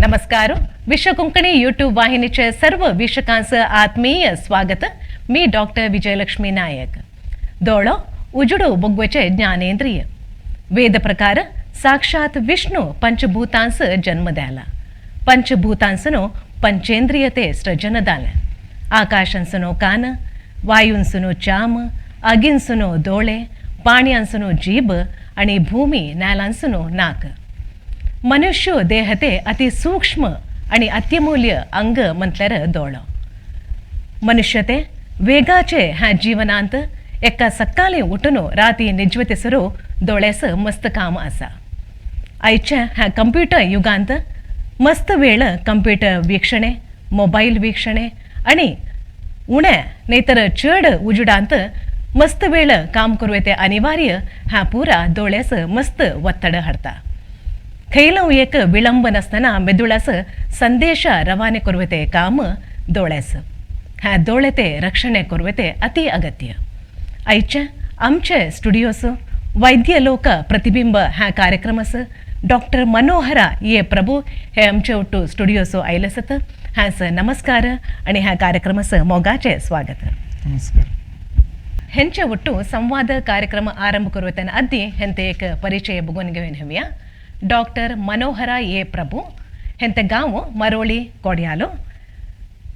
नमस्कार. विश्व कोंकणी यूट्यूब वाहिनीचे सर्व वीक्षकांचं आत्मीय स्वागत. मी डॉक्टर विजयलक्ष्मी नायक. दोळो उजडू बोगवेचे ज्ञानेंद्रिय. वेद प्रकार साक्षात विष्णू पंचभूतांस जन्म द्याला. पंचभूतांसनो पंचेंद्रिय ते सृजन दाले. आकाशांसनो कान, वायूंसनो चाम, अगिंसनो दोळे, पाण्यांसनो जीभ आणि भूमी नालांसनो नाक. मनुष्य देहते अति सूक्ष्म आणि अत्यमूल्य अंग म्हटल्यार दोळो. मनुष्यते वेगाचे ह्या जीवनांत एका सकाळी उठून राती निजवतेसरो दोळ्यास मस्त काम आसा. आयच्या ह्या कंप्युटर युगांत मस्त वेळ कंप्युटर वीक्षणे, मोबाईल वीक्षणे आणि उण्या नाहीतर चड उजडांत मस्त वेळ काम करूं येते अनिवार्य. ह्या पुरा दोळ्यास मस्त ಒತ್ತಡ हाडता. खंयलो एक विळंब नासतना मेदुळास संदेश रवाने करूं येते काम दोळ्यास. ह्या दोळे ते रक्षणे करूं येते अति अगत्य. आयच्या आमचे स्टुडियोस वैद्य लोक प्रतिबिंब ह्या कार्यक्रमास डॉक्टर मनोहरा ये प्रभू हे आमचे ಒಟ್ಟು स्टुडियोसो आयले आसत. ह्यास नमस्कार आणि ह्या कार्यक्रमास मोगाचे स्वागत. नमस्कार. हेंचे ಒಟ್ಟು ಸಂವಾದ ಕಾರ್ಯಕ್ರಮ ಆರಂಭ ಕರುವತನ ಅದ್ದಿ ಹೆಂತೆ एक ಪರಿಚಯ ಬುಗುನ್ घेऊन घेऊया. डॉक्टर मनोहरा ए प्रभू हेंते गांव मरोळी, कोड्यालो.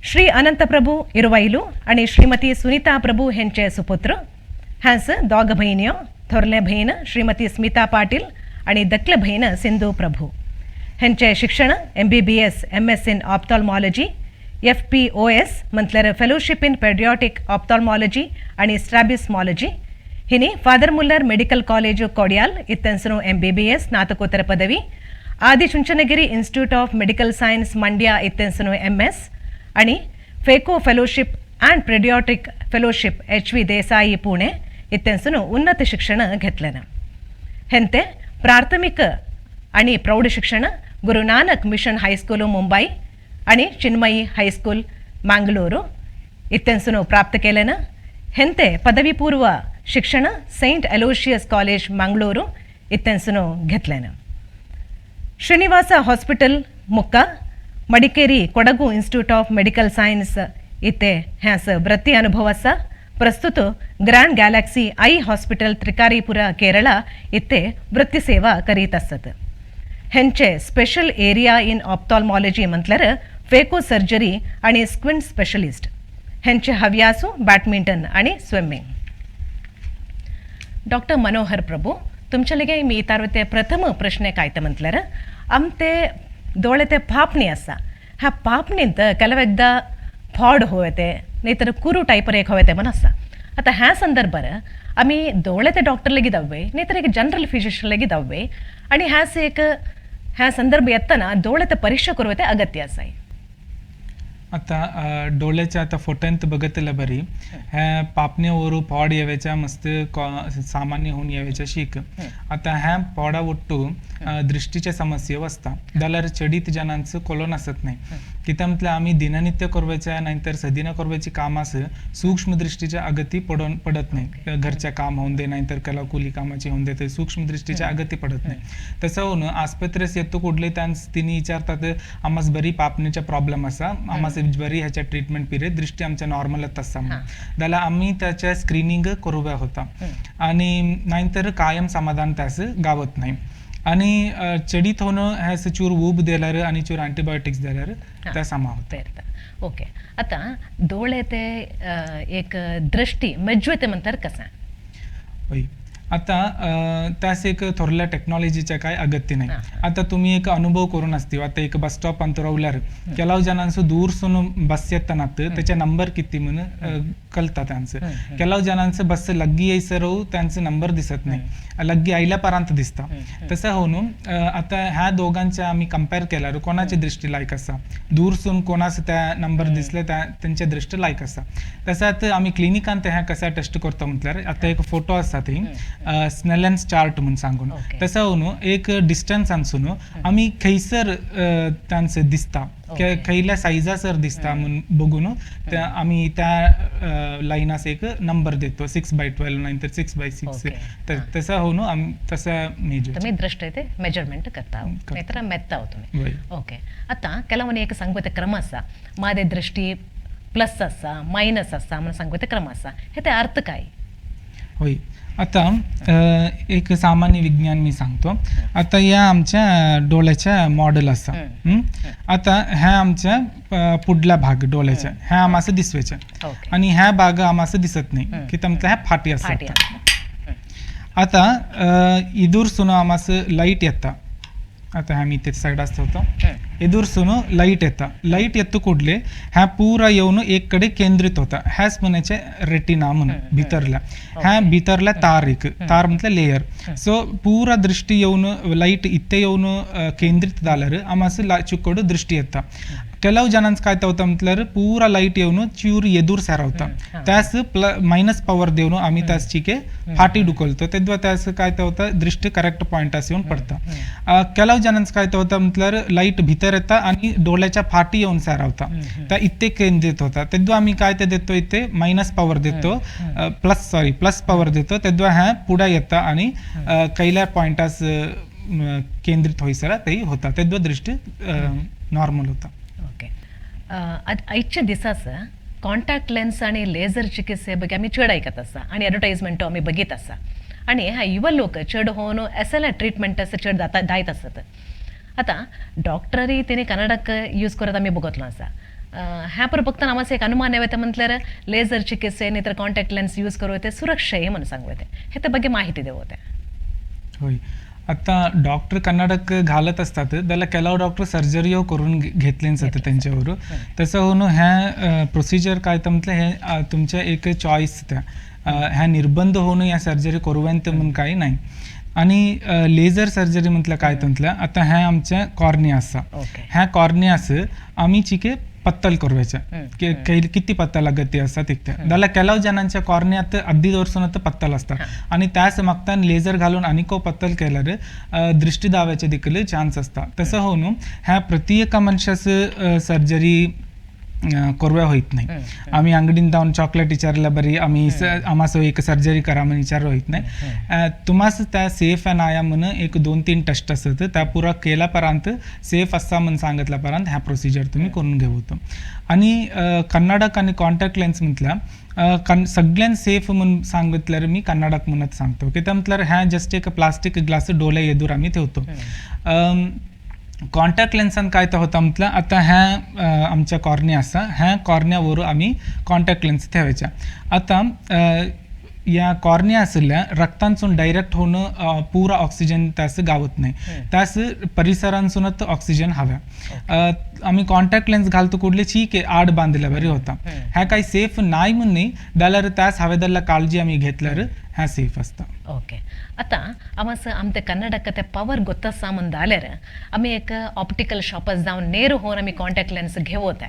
श्री अनंत प्रभू इरुवैलू आणि श्रीमती सुनीता प्रभू हेंचे सुपुत्र. ह्यास दोग भयिन्यो. थोरले बहीण श्रीमती स्मिता पाटील आणि दकले बहीण सिंधू प्रभू. हेंचे शिक्षण MBBS, MS in ophthalmology, FPOS म्हटल्यार फेलोशिप इन पेडियाट्रिक ऑप्थॉल्मॉलॉजी आणि स्ट्रॅबिस्मॉलॉजी. हिनी father Muller medical college, Kodial इत्ತೆನ್ಸನು ಎಂಬಿಬಿಎಸ್ ಸ್ನಾತಕೋತ್ತರ ಪದವಿ, Adi Chunchanagiri institute of medical science, Mandya ಇತ್ತೆನ್ಸನು ಎಂಎಸ್ आणि phaco fellowship and pediatric fellowship, H V Desai, Pune इत्ತೆನ್ಸನು ಉನ್ನತ ಶಿಕ್ಷಣ घेतलें. हेंते प्राथमिक आणि प्रौढ शिक्षण गुरु नानक मिशन हायस्कूल, मुंबई आणि चिन्मयी हायस्कूल, मंगळुरू इत्ತೆನ್ಸನು ಪ್ರಾಪ್ತ केलेन. हेंते पदवी पूर्व शिक्षण सेंट एलोशियस कॉलेज, मंगळुरू इत्ತೆನ್ಸನು घेतलेन. Srinivasa hospital, Mukka, Madikeri, Kodagu institute of medical science ಇತ್ತೆ ಹ್ಯಾಸ್ ವೃತ್ತಿ ಅನುಭವ ಸ. ಪ್ರಸ್ತುತ grand galaxy I hospital, Thrikaripura, Kerala ಇತ್ತೆ ವೃತ್ತಿ ಸೇವಾ ಕರೀತස්සತ್. ಹೆಂಚೆ ಸ್ಪೆಷಲ್ ಏರಿಯಾ ಇನ್ ಆಪ್ಥಾಲ್ಮಾಲಜಿ म्हटल्यार फेको सर्जरी आणि स्क्विंट स्पेशलिस्ट. हेंचे हव्यासू बॅडमिंटन आणि स्विमिंग. डॉक्टर मनोहर प्रभू, तुमच्या लगे मी इतारते प्रथम प्रश्न काय म्हटल्यार आमते दोळे ते पापणी आसा. ह्या पापणींत ಕೆಲವೆಗ್ದ फोड होते, नाहीतर कुरू टायपर एक होते म्हण आसा. आतां ह्या संदर्भार आमी दोळे ते डॉक्टर लेगीत दाववे, नाहीतर एक जनरल फिजिशियन लेगीत दाववे आणि ह्यास एक ह्या संदर्भ येतना दोळे ते परीक्षा करूं ते अगत्य आसा. आता डोळ्याच्या आता फोटोंत बघतलं बरी, ह्या पापणे वरू फोड येवेच्या मस्त सामान्य होऊन येवेच्या शीक. आता ह्या फोडा ಒಟ್ಟು दृष्टीच्या समस्या वसता जाल्यार चडीत जणांचं कोलोन आसत नाही. कित्याक म्हटल्यार आमी दिननित्य करवेच्या नाहीतर सदिना करवेची कामां सूक्ष्म दृष्टीच्या अगती पडून पडत नाही. घरच्या काम होऊन दे, नाहीतर कलाकुली कामाची होऊन दे, ते सूक्ष्म दृष्टीच्या अगती पडत नाही. तसं होऊन आस्पत्रेस येतो कुठले त्यांस तिने विचारतात, आमास बरी पापणीचा प्रॉब्लेम आसा, आमास बरी ह्याच्या ट्रीटमेंट पिरियड, दृष्टी आमच्या नॉर्मलच आसा म्हणून, जाल्यार आमी त्याच्या स्क्रिनींग करूया होता आणि नाहीतर कायम समाधान त्यास गावत नाही. आणि चडीत होणं ह्यास चूर ऊब दिल्यार आणि चूर अँटीबायोटिक्स दिल्यार त्या सामा होता. पेरता. ओके. आता दोळे ते एक दृष्टी मेजवेते म्हणतात कसा? होय, आता त्यास एक थोरल्या टेक्नॉलॉजीच्या काय अगत्य नाही. आता तुम्ही एक अनुभव करून असतील. आता एक बस स्टॉप अंत रावल्यार ಕೆಲವು जणांचं दूरसून बस येताना त्याचे नंबर किती म्हणून कळता त्यांचं. ಕೆಲವು जणांचं बस लग्गी येईसर त्यांचं नंबर दिसत नाही, लग्गी आयल्या परांत दिसता. तसं होऊन आता ह्या दोघांच्या आम्ही कंपेअर केल्यावर कोणाची दृष्टी लायक आसा, दूरसून कोणाचं त्या नंबर दिसले त्या त्यांच्या दृष्टी लायक आसा. तसं आता आम्ही क्लिनिकांत ह्या कसा टेस्ट करतो म्हटल्यार, आता एक फोटो आसा थंय. स्नेलन्स चार्ट म्हणून सांगून. तसं होऊन एक डिस्टन्स आणसून आम्ही खंयसर तांचे दिसता, खयल्या सायजासर दिसता म्हणून बघून त्या आम्ही त्या लाईनास एक नंबर देतो, 6x12 नाही तर 6x6. तर तसं होऊन आम्ही तसं मेजर तुम्ही दृष्ट ते मेजरमेंट करता, नाहीतर मेत्ता तुम्ही. ओके. आता ಕೆಲವೊಂದು एक सांगू ते क्रम आसा, मादे दृष्टी प्लस आसा मायनस आसा म्हणून सांगू ते क्रम आसा, हे ते अर्थ काय? होय, आता एक सामान्य विज्ञान मी सांगतो. आता या आमच्या डोळ्याच्या मॉडेल आसा. आता ह्या आमच्या पुढला भाग डोळ्याच्या ह्या आमास दिसवेच्या आणि ह्या भाग आमास दिसत नाही की तुमचा ह्या फाटी आसा. आता इदूरसून आमास लाईट येता, आता ह्या मी ते सायड होतो, एदूरसून लाईट येता, लाईट येतो कुडले ह्या पुरा येऊन एक कडे केंद्रित होता, ह्याच म्हणायचे रेटिना म्हणून भितरल्या, ह्या भितरल्या तार, एक तार म्हटलं लेयर. सो पुरा दृष्टी येऊन लाईट इथे येऊन केंद्रित झाल्यार आमास चुकोड दृष्टी येता. ಕೆಲವು ಜನಾಂच काय होता म्हटल्यार पुरा लाईट येऊन चूर येदूर सारवता, त्यास मायनस पॉवर देऊन आम्ही त्यास चिके फाटी ढुकलतो, तेव्हा त्यास काय होता दृष्टी करेक्ट पॉइंटास येऊन पडता. ಕೆಲವು जणांच काय होता म्हटल्यार लाईट भितर येता आणि डोळ्याच्या फाटी येऊन सारवता, त्या इथे केंद्रित होता, तेव्हा आम्ही काय ते देतो इथे मायनस पॉवर देतो, प्लस पॉवर देतो, तेव्हा ह्या पुढे येता आणि कैल्या पॉइंटास केंद्रित होईसर तेही होता, तेव्हा दृष्टी नॉर्मल होता. ओके. आयच्या दिसास कॉन्टॅक्ट लेन्स आणि लेझर चिकित्से ಬಗ್ಗೆ आमी चड आयकत आसा आणि एडवर्टायजमेंट आमी बघीत आसा आणि ह्या युवा लोक चड होवन एसएल ट्रिटमेंट आसा चड जाता जायत आसत. आतां डॉक्टरय तेणी कन्नडाक यूज करत आमी बघतलो आसा. ह्या पर बघतना आमचं एक अनुमान येता म्हटल्यार लेझर चिकित्से नाही तर कॉन्टॅक्ट लेन्स यूज करू ते सुरक्षा आहे म्हणून सांगू येते, हे त्या ಬಗ್ಗೆ माहिती देऊ होते. होय, आता डॉक्टर कन्नडक घालत असतात त्याला ಕೆಲವು डॉक्टर सर्जरीयो करून घेतले जाते त्यांच्यावर. तसं होऊन ह्या प्रोसिजर काय तर म्हटलं हे तुमच्या एक चॉईस त्या ह्या निर्बंध होऊन या सर्जरी करूयांत म्हणून काही नाही. आणि लेझर सर्जरी म्हटलं काय तर म्हटलं आता ह्या आमच्या कॉर्निया आसा, ह्या कॉर्नियास आम्ही चिके पत्तल करवायच्या किती पत्ता लागत ते असतात तिथे त्याला ಕೆಲವು जणांच्या कॉर्नियात अगदी वर्षांत पत्तल असतात आणि त्यास मागताना लेझर घालून अनेको पत्तल केल्यार दृष्टी दाव्याचे देखील चान्स असतात. तसं होऊन ह्या प्रत्येक मनशाचं सर्जरी कोरव्या होत नाही. आम्ही अंगडीन जाऊन चॉकलेट विचारलं बरी आम्ही आम्हास एक सर्जरी करा म्हणून विचार होत नाही. तुम्हास त्या सेफ आहे नाया म्हणून एक 2-3 टेस्ट असत त्या पुरा केल्यापर्यंत सेफ असा म्हणून सांगितल्यापर्यंत ह्या प्रोसिजर तुम्ही करून घेऊ होतो. आणि कन्नडक आणि कॉन्टॅक्ट लेन्स म्हटल्या सगळ्यां सेफ म्हणून सांगितल्यार मी कन्नडक म्हणत सांगतो की त्या म्हटल्यार ह्या जस्ट एक प्लास्टिक ग्लास डोळे येदूर आम्ही ठेवतो. कॉन्टॅक्ट लेन्सान काय तर होता म्हटलं आता ह्या आमच्या कॉर्निया आसा, ह्या कॉर्नियावर आम्ही कॉन्टॅक्ट लेन्स ठेवायच्या. आता या कॉर्निया आसल्या रक्तांसून डायरेक्ट होऊन पुरा ऑक्सिजन त्यास गावत नाही, त्यास परिसरांसूनच ऑक्सिजन हव्या. आम्ही कॉन्टॅक्ट लेन्स घालतो कुठले ठीक आहे आड बांधल्या बरी होता, ह्या काही सेफ नाही म्हणून नाही जाल्यार त्यास हवेदल्ला काळजी आम्ही घेतल्यार ह्या सेफ असता. ओके. आता आमास आमचे कन्नडक ते पॉवर ಗೊತ್ತसा म्हणून जाल्यार आमी एक ऑप्टिकल शॉपास जावन नेर होऊन आमी कॉन्टॅक्ट लेन्स घेवत.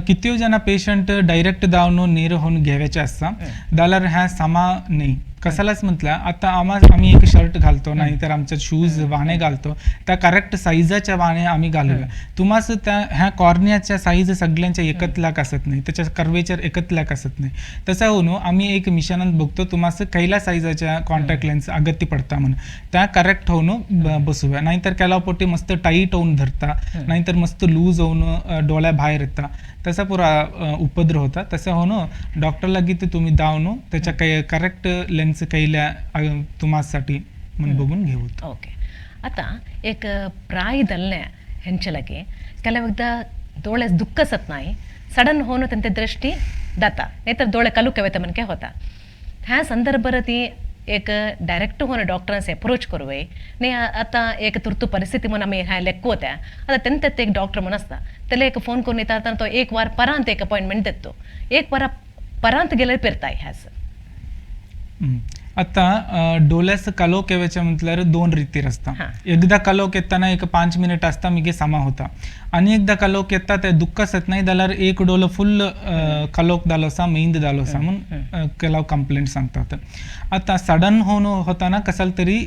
किती जण पेशंट डायरेक्ट जावन नेर होऊन घेवायचे असता जाल्यार ह्या समा नाही. कसालाच म्हटलं आता आम्ही एक शर्ट घालतो नाही तर आमच्या शूज वाणे घालतो त्या करेक्ट साईजाच्या वाणे आम्ही घालूया. तुम्हास त्या ह्या कॉर्नियाच्या साईज सगळ्यांच्या एकतल्याक असत नाही, त्याच्या कर्वेचर एकतल्याक असत नाही. तसं होऊन आम्ही एक मिशनात बघतो तुम्हास कैला साईजाच्या कॉन्टॅक्ट लेन्स अगत्य पडता म्हणून त्या करेक्ट होऊन बसूया. नाहीतर केलापोटी मस्त टाईट होऊन धरता नाहीतर मस्त लूज होऊन डोळ्या बाहेर येता, तसा पुरा उपद्र होता. तसं होऊन डॉक्टर लागीत तुम्ही दावून त्याच्या काही करेक्ट लेन्स कैल्या तुम्हासाठी म्हणून बघून घेऊ. ओके. आता एक प्राय दल्ले हेंचे ಕೆಲವೊಂದ दोळे दुःखसत नाही सडन होऊन त्यांचे दृष्टी जाता नाहीतर दोळे कलुके वता मनके होता. ह्या संदर्भात ती एक डायरेक्ट होऊन डॉक्टरांस अप्रोच करूय नाही. आता एक तुर्तु परिस्थिती म्हणून आम्ही ह्या लेक्को होत्या आता तेंत एक डॉक्टर म्हणून असता त्याला एक फोन करून येतात तो एक वार परांत एक अपॉइंटमेंट देतो, एक वार परांत गेल्यार पिरताय ह्यास. आता डोळ्यास कालोख येवाचे म्हटल्यार दोन रितीर आसता. एकदा कालोख येताना एक 5 मिनिट आसता मागीर सामा होता, आनी एकदा कालोख येता ते दुःख आसत नाही जाल्यार एक डोलो फुल कालोख जालो आसा, मेंद जालो आसा म्हूण केलाव कंप्लेंट सांगतात. आतां सडन होवन होताना कसल तरी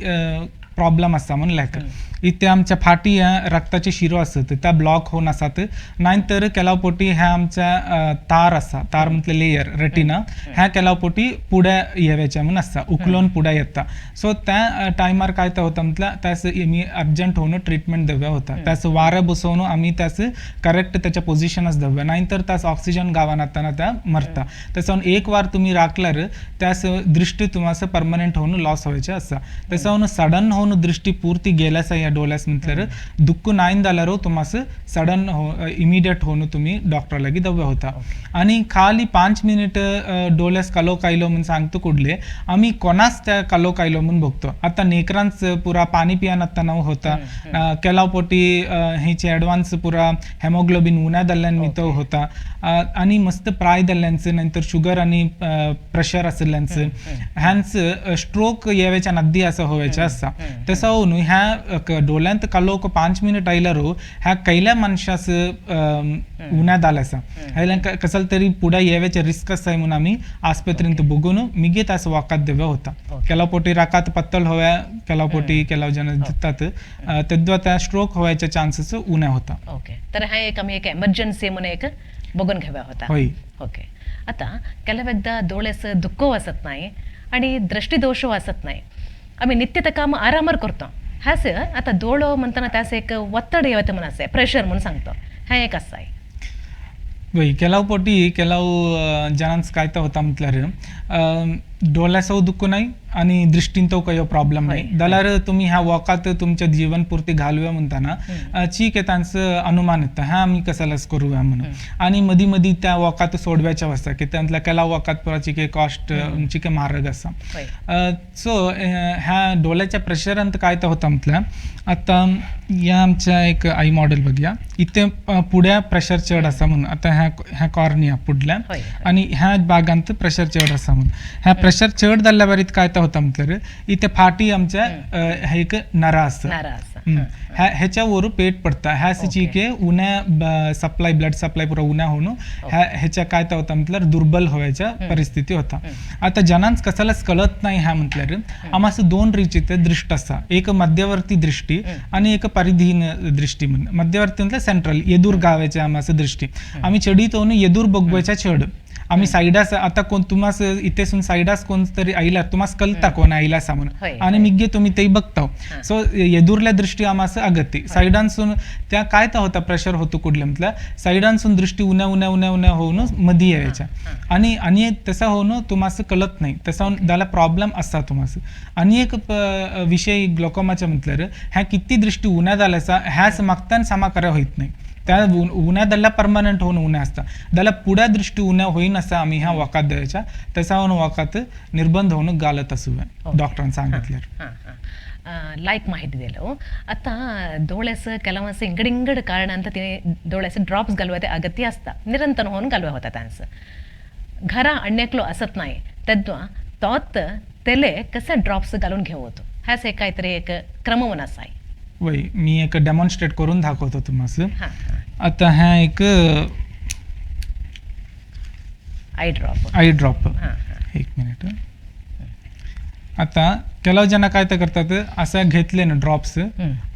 प्रॉब्लम आसा म्हूण लेख. इथे आमच्या फाटी ह्या रक्ताचे शिरो आसत त्या ब्लॉक होवन आसात, नाही तर केलाव पोटी ह्या आमच्या तार आसा, तार म्हटले लेयर रेटिना, ह्या केलाव पोटी पुढे येवाचे म्हूण आसता, उखलोन पुढे येता. सो त्या टायमार काय तर होता म्हटल्यार त्यास आमी अर्जंट होवन ट्रिटमेंट देव्या होता, त्यास वारें बसोवन आमी त्यास करेक्ट त्याच्या पोजिशनच देव्या, नाही तर त्यास ऑक्सिजन गावान येताना त्या मरता. तसं एक वार तुमी राखल्यार त्यास दृष्टी तुम्हाला परमनंट होवन लॉस व्हायचे आसा. तसं सडन होवन दृष्टी पूर्ती गेल्यास या डोळ्यास म्हटल्यार दुःख नाही जाल्यार तुम्हाला सडन इमिडिएट होऊन तुम्ही डॉक्टर लागी दव्या होता. आणि खाली 5 मिनिट डोळ्यास कालोख आयलो म्हणून सांगतो कुडले आम्ही कोणाच त्या कालोख आयलो म्हणून बघतो. आता नेकरांच पुरा पाणी पियान आताना होता, केलाव पोटी हेचे ॲडव्हान्स पुरा हेमोग्लोबिन उण्या जाल्ल्यान मितो होता, आणि मस्त प्राय जाल्ल्यांचं, नंतर शुगर आणि प्रेशर आशिल्ल्यांचं ह्यांच स्ट्रोक येवाच्या नद्दी असं होवायचे आसा. तसं होऊन ह्या डोळ्यांत कालोख 5 मिनिट आयल्यार ह्या कैल्या मनशास उण्या जालें आसा, ह्या कसल तरी पुढे येवाचे रिस्क आसा म्हणून आमी आस्पत्रेंत बघून मिगे तास वखद देव्या होता. केलाव पोटी रकात पत्तल होव्या, केलाव पोटी केलाव जण दितात तेद्वा त्या स्ट्रोक होवायचे चान्सेस उण्या होता. ओके, तर हा एक आमी एक एमर्जन्सी म्हणून एक बघून घेव्या होता. होय. ओके, आता ಕೆಲವು एकदा दोळ्यास दुःख आसत नाही आणि दृष्टिदोष आसत नाही, आमी नित्य ते काम आरामार करतो. हास आता दोळो म्हणताना त्यास एक ಒತ್ತಡ येवता म्हणून आसा, प्रेशर म्हणून सांगतो, हा एक आसा. वय, ಕೆಲವು पोटी ಕೆಲವು जणांस काय तर होता म्हटल्यार डोळ्याचो दुःख नाही आणि दृष्टींतो काही प्रॉब्लेम नाही जाल्यार तुम्ही ह्या वॉकात तुमच्या जीवन पुरती घालूया म्हणताना ठीक आहे त्यांचं अनुमान येतं ह्या आम्ही कशालाच करूया म्हणून, आणि मधी मधी त्या वॉकात सोडव्याच्या आसता की त्यांतल्या केला वॉकात पुरा चिके कॉस्ट चिके म्हारग आसा. सो ह्या डोळ्याच्या प्रेशरांत काय तर होता म्हटल्यार आता या आमच्या एक I model बघूया, इथे पुढ्या प्रेशर चड आसा म्हणून आता ह्या ह्या कॉर्निया पुढल्या आणि ह्या भागांत प्रेशर चड आसा म्हणून ह्या प्रेशर चड जाल्ल्या बारीत काय तर होता म्हटल्यार इथे फाटी आमच्या एक नरा आसा, ह्याच्या वर पेट पडता, ह्या चिके उण्या सप्लाय ब्लड सप्लाय पुरा उण्या होऊन ह्याच्या काय तर होता म्हटल्यार दुर्बल व्हायच्या परिस्थिती होता. आता जनांच कशालाच कळत नाही ह्या म्हटल्यार आम्हाला दोन रीतीचे दृष्ट आसा, एक मध्यवर्ती दृष्टी आणि एक परिधीन दृष्टी म्हणून. मध्यवर्ती म्हटल्यार सेंट्रल येदूर गावाचे आम्हाला दृष्टी, आम्ही चढीत होऊन येदूर बघवायच्या चढ आम्ही सायडास आता कोण तुम्हास इथेसून सायडास कोण तरी आयला तुम्हास कळता कोण आयला आसा म्हणून आणि मिगे तुम्ही ते बघता. सो येदूरल्या दृष्टी आम्हास अगत्य सायडांसून त्या काय तर होता प्रेशर होतो कुठल्या म्हटल्यार सायडांसून दृष्टी उण्या उण्या उण्या उण्या होऊन मधी यायच्या आणि आणि तसा होऊन तुम्हास कळत नाही, तसा जाल्यार प्रॉब्लेम आसा तुम्हास. आणि एक विषय ग्लोकोमाच्या म्हटल्यार ह्या किती दृष्टी उण्या जाल्या आसा ह्याच मागतान सामा करा होईत नाही, त्या उण्या जाल्यार परमनंट होऊन उण्या आसता जाल्यार पुढ्या दृष्टी उण्या होईन असा आम्ही ह्या वखद द्यायच्या तसा होऊन वखद निर्बंध होऊन घालत आसूया डॉक्टरान सांगितल्यार. लायक माहिती दिलो. आता दोळ्यास ಕೆಲವೊಂದು ಇಂಗಡ್ ಇಂಗಡ್ ಕಾರಣ ಅಂತ दोळ्यास ड्रॉप्स घालवा अगत्य आसता, निरंतर होऊन घालवा होता तांचं घरा अण्यकलो असत नाही तेद्वा तोत तेले कसे ड्रॉप्स घालून घेवतो ह्याच एक काहीतरी एक क्रमवन असाय. वय, मी एक डेमॉन्स्ट्रेट करून दाखवतो तुम्हाला. आता ह्या एक I drop, I drop, एक मिनिट. आता ಕೆಲವು जण काय तर करतात असं घेतले ना ड्रॉप्स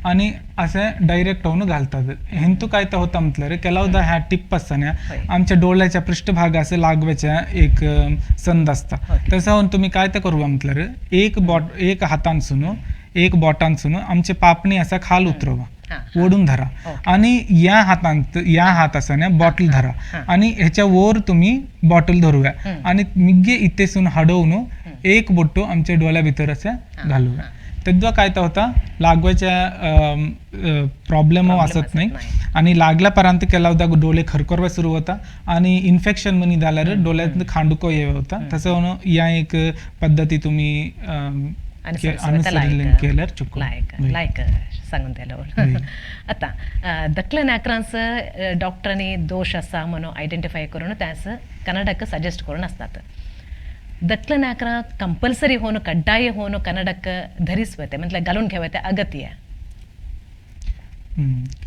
आणि असे डायरेक्ट होऊन घालतात. हेंतू काय तर होता म्हटल्यार ಕೆಲवदा ह्या टिप आसता आमच्या डोळ्याच्या पृष्ठभागास लागव्याच्या एक संद असता, तसं होऊन तुम्ही काय तर करूया म्हटल्यार एक बॉट एक हातांसून एक बोटांसून आमचे पापणी असा खाल उतरवा, ओढून धरा आणि या हातांत या हात आसा न्ही बॉटल धरा आणि ह्याच्या वर तुम्ही बॉटल धरूया आणि मिगे इथेसून हडवून एक बोटो आमच्या डोळ्या भितर असे घालूया. तेद्वा काय तर होता लागवायच्या प्रॉब्लेम असत नाही आणि लागल्यापर्यंत केला डोळे खरखरवा सुरू होता आणि इन्फेक्शन म्हणी जाल्यार डोळ्यात खांडुको येव होता. तसं या एक पद्धती तुम्ही केल्यार चुको लायक सांगून दिलो. आता दखले नाकरांस डॉक्टरांनी दोश आसा म्हणून आयडेंटिफाय करून त्यास कनाडाक सजेस्ट करून आसतात. दखलनाकरा कंपल्सरी होऊन कड्डाय होऊन कन्नडक धरिसवते म्हटलं घालून घेवते अगत्य.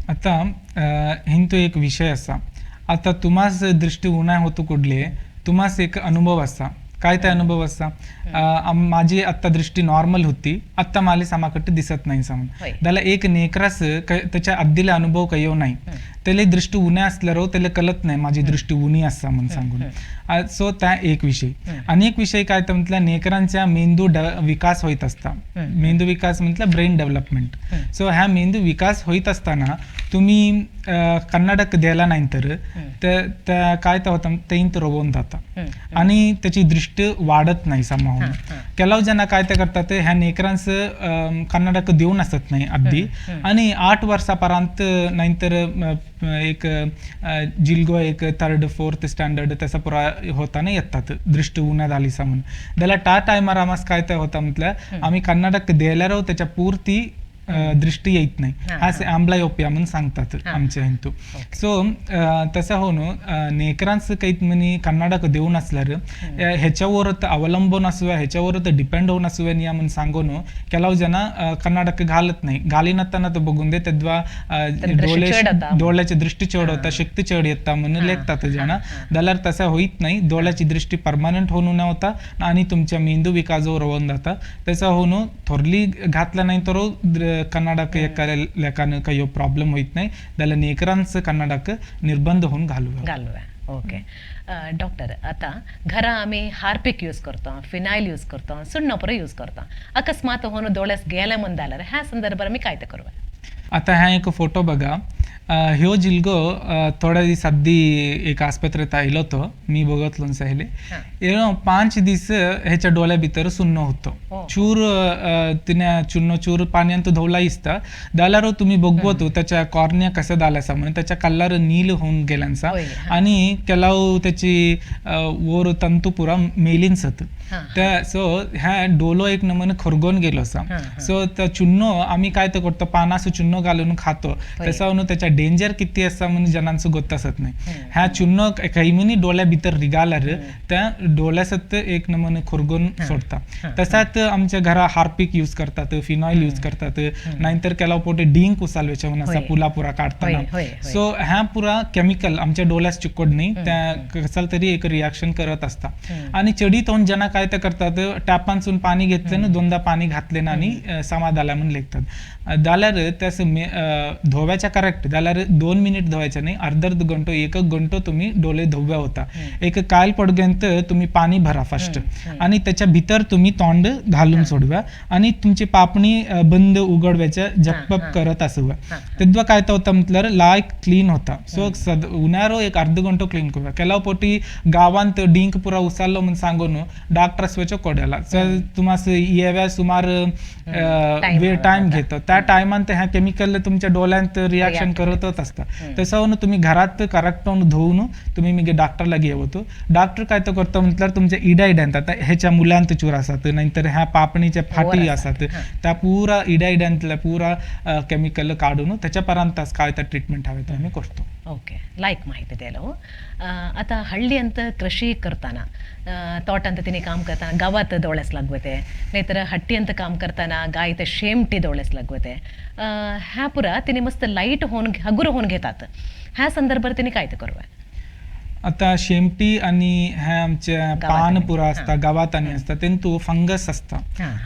आता हिंतू एक विषय असा, आता तुम्हास दृष्टी उणा होतो कुडले तुम्हास एक अनुभव असा, काय ते अनुभव असा, माझी आत्ता दृष्टी नॉर्मल होती, आत्ता मला समाकट दिसत नाही सामान, त्याला एक नेकरास त्याच्या अद्दीला अनुभव काही नाही, त्याला दृष्टी उण्या असल्यावर त्याला कळत नाही माझी दृष्टी उणी असा म्हणून सांगून. सो त्या एक विषय. आणि एक विषय काय तर म्हटलं नेकरांच्या मेंदू विकास होत असता, मेंदू विकास म्हटलं ब्रेन डेव्हलपमेंट. सो ह्या मेंदू विकास होत असताना तुम्ही कन्नडक द्यायला नाही तर त्या काय तर होतं तेंत रोवून जाता आणि त्याची दृष्टी वाढत नाही समाहून. ಕೆಲವು जण काय ते करतात ह्या नेकरांचं कन्नडक देऊन असत नाही अगदी, आणि 8 वर्षापर्यंत नाहीतर एक जिलगो एक 3rd 4th standard तसं पुरा होताना येतात दृष्टी उन्हा झाली म्हणून. त्याला त्या टायमार आम्हाला काय ते होता म्हटलं आम्ही कन्नडक द्यायला त्याच्या पुरती दृष्टी येत नाही, हा आंबलायोपिया म्हणून सांगतात आमच्या हिंदू. सो तसं होऊन नेकरांचं काही म्हणे कन्नडक देऊन असल्यार ह्याच्यावर अवलंबून असूया, ह्याच्यावर डिपेंड होऊन असूया निया म्हणून सांगून ಕೆಲವು जण कन्नडक घालत नाही, घालीनताना तो बघून दे तद्वा डोळ्याची दृष्टी चढ होता, शक्ती चढ येता म्हणून लेखतात जण, जाल्यार तसं होईत नाही. डोळ्याची दृष्टी परमनंट होऊन न होता आणि तुमच्या मेंदू विकासावर होऊन जाता. तसं होऊन थोरली घातलं नाही तर कन्नडक एका लेखान काही प्रॉब्लेम होत नाही, त्याला नेकरांचं कन्नडक निर्बंध होऊन घालूया. ओके डॉक्टर, आता घरा आम्ही हार्पिक यूज करतो, फिनाईल यूज करतो, सुण्णपुर यूज करतो, अकस्मात होऊन डोळ्यास गेल्या म्हणून जाल्यार ह्या संदर्भात मी काय ते करूया? आता ह्या एक फोटो बघा, ह्यो जिलगो थोड्या दीस आधी एक आस्पत्रेत आयलो तो मी बघतलो सायले, 5 दीस ह्याच्या डोळ्या भितर सुन्न होतो, चूर तिने चुन्नो चूर पाण्यान तो धवला दिसता, जाल्यार तुम्ही बघवतो त्याच्या कॉर्निया कसं झाला म्हणून त्याच्या कलर नील होऊन गेल्यांचा आणि केलाव त्याची वर तंतू पुरा मेलीन सत त्या. सो ह्या डोलो एक नमून खरगोन गेलो असा. सो त्या चुन्नो आम्ही काय तर करतो पानासो चुन्नो घालून खातो, तसं म्हणून त्याच्या डेंजर किती असा म्हणून जणांचं गोत असत नाही. ह्या चुन्नो कैमिनी डोळ्या भितर रिगाल्यार त्या डोळ्यासत एक नमून खुरगून सोडता. तसाच आमच्या घरा हार्पिक यूज करतात, फिनॉईल यूज करतात, नाहीतर केला पोटे डिंक उसालवेचे म्हणून असा पुला पुरा काढताना. सो ह्या पुरा केमिकल आमच्या डोळ्यास चिकट नाही, त्या कसाल तरी एक रिॲक्शन करत असता. आणि चढीत होऊन जना काय तर करतात टॅपांसून पाणी घेतलं ना दोनदा पाणी घातले ना आणि समाधाला म्हणून लेखतात, जाल्यार त्यास धोव्याच्या करेक्ट जाल्यार 2 मिनिट धुवायच्या नाही, अर्ध अर्ध घंटो एक घंटो तुम्ही डोळे धुव्या होता. एक कायल पडगेंत तुम्ही पाणी भरा फर्स्ट आणि त्याच्या भितर तुम्ही तोंड घालून सोडवा आणि तुमची पापणी बंद उघडव्याच्या झपप करत असवा, तेव्हा काय तर होता म्हटल्यार लायक क्लीन होता. सो उन्हाळो एक अर्ध घंटो क्लीन करूया. केला पोटी गावांत डिंक पुरा उसालो म्हणून सांगून डॉक्टर असवाचो कोड्याला तुम्हाला येव्या सुमार वेळ टाइम घेतो, त्या टायमान ह्या केमिकल तुमच्या डोळ्यांत रिॲक्शन करतच असता. तसं होऊन तुम्ही घरात करेक्ट होऊन धुवून तुम्ही मी डॉक्टरला घेवतो, डॉक्टर काय तर करतो म्हटल्यार तुमच्या इडा इड्यांत आता ह्याच्या मुलांत चूर असतात नाहीतर ह्या पापणीच्या फाटी असतात, त्या पुरा इडा इड्यांतल्या पुरा केमिकल काढून त्याच्या पर्यंत काय तर ट्रीटमेंट हवे तर आम्ही करतो. ओके, लायक माहिती द्यायला हो. आता हಳ್ಳಿ ಅಂತ ಕೃಷಿ करताना ತೋಟ ಅಂತ ತಿನಿ काम करताना गावात दोळ्यास लागवते, नाहीतर हट्टी ಅಂತ काम करताना गायत शेमटी दोळ्यास लागवते, ह्या पुरा तिने मस्त लाईट होऊन हगुर होऊन घेतात, ह्या संदर्भात तिने काय ते करूया? आता शेमटी आणि ह्या आमच्या पान पुरा असता गावात आणि असता तेंतू फंगस असता,